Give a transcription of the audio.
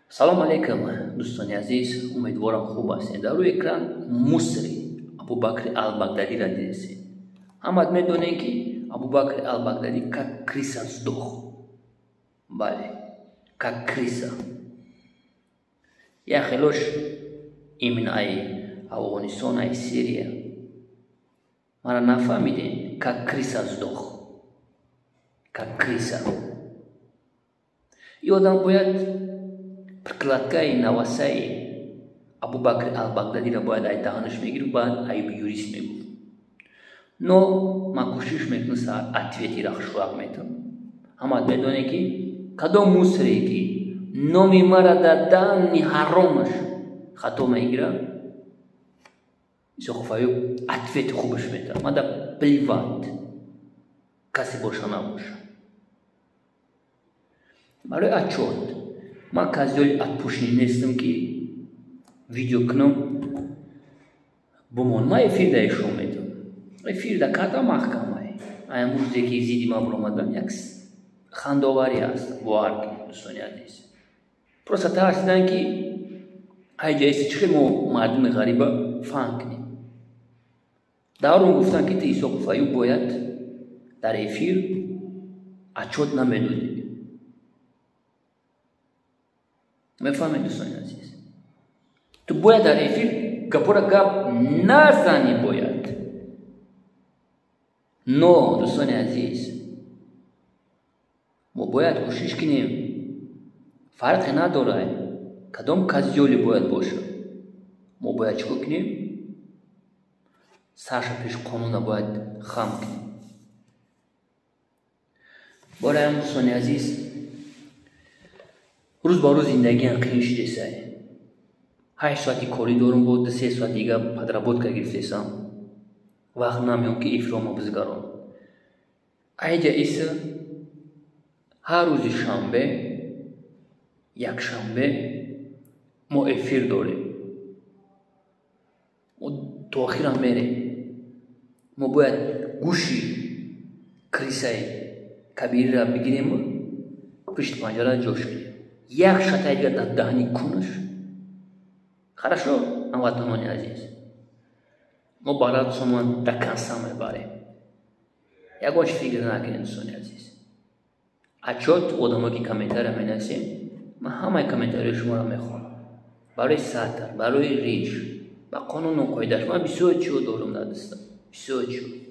Салом алейкум, дӯстони азиз, умедворам, хуб ҳастед. Дар рӯи экран мусори Абубакри Албагдадиро дидесед. Ҳамат медонем, ки Абубакри Албагдадӣ как крыса сдох. Бале, как крыса. Як хелош именно ай Афғонистон, ай Сирия. Мара нафаҳмидем? Как крыса сдох, как крыса. И одам бояд прокладкаи навасаи Абубакри Албагдадиро бояд ай даҳанаш мегирифт, баъд Аюби юрист мегуфт. Но ман кӯшиш мекунам, саҳар ответи рахшурак метавам. Ҳамат медонем, ки кадом мусоре ки номи мара дар даҳни ҳаромаш хато мегирад, Исоқов Аюб ответи хубаш метавад. Мада плевать, касе боша, набоша. Барои отчёт ман козёли отпущенный нестам, ки видео кунам, бумон. Ман эфир да ишон метавам, эфир да карда маҳкамай. Аям рӯзе ки зидди ман баромадан, як хандоварӣ аст, бовар кунед, дӯстони азиз. Просто тарсидан, ки ҳайҷаиси чӣ хел мо мардуми ғариба фаҳм кунем. Дарун гуфтан, ки ту, Исоқов Аюб, бояд дар эфир отчёт намедодӣ. Мефаҳмед, дӯстони азиз? Ту бояд дар эфир гапора гап назанӣ бояд. Но, дӯстони азиз, мо бояд кӯшиш кунем. Фарқе надорад, кадом козёли бояд бошад, мо бояд чӣ кор кунем? Сарша пеш қонуна бояд хам кунем. Бораям, дӯстони азиз, рӯз ба рӯз зиндагиам қиин шудесай. 8 соати корӣ дорум, бо 2-3 соат дига подработка гирифтесам, вақт намеём, ки эфирома бизгарон. Айҷа иса ҳар рӯзи шанбе, якшанбе мо эфир дорем. Мо то охирам мерем. Мо бояд гӯши крысаи кабириро бигирему пушти панҷара ҷош кунем, як шатаи дигар дар даҳни кунаш. Хорошо, ҳамватанони азиз, мо баратсомон до конца мебарем. Ягон чи фикр накунед, дӯстони азиз. Отчёт, одамо ки комментария менависем, ман ҳамаи комментарияи шуморо мехонам. Барои сатр, барои риш, ба қонуну қоидааш ман бисёр чиҳо дорам дар дастам, бисёр чиҳо.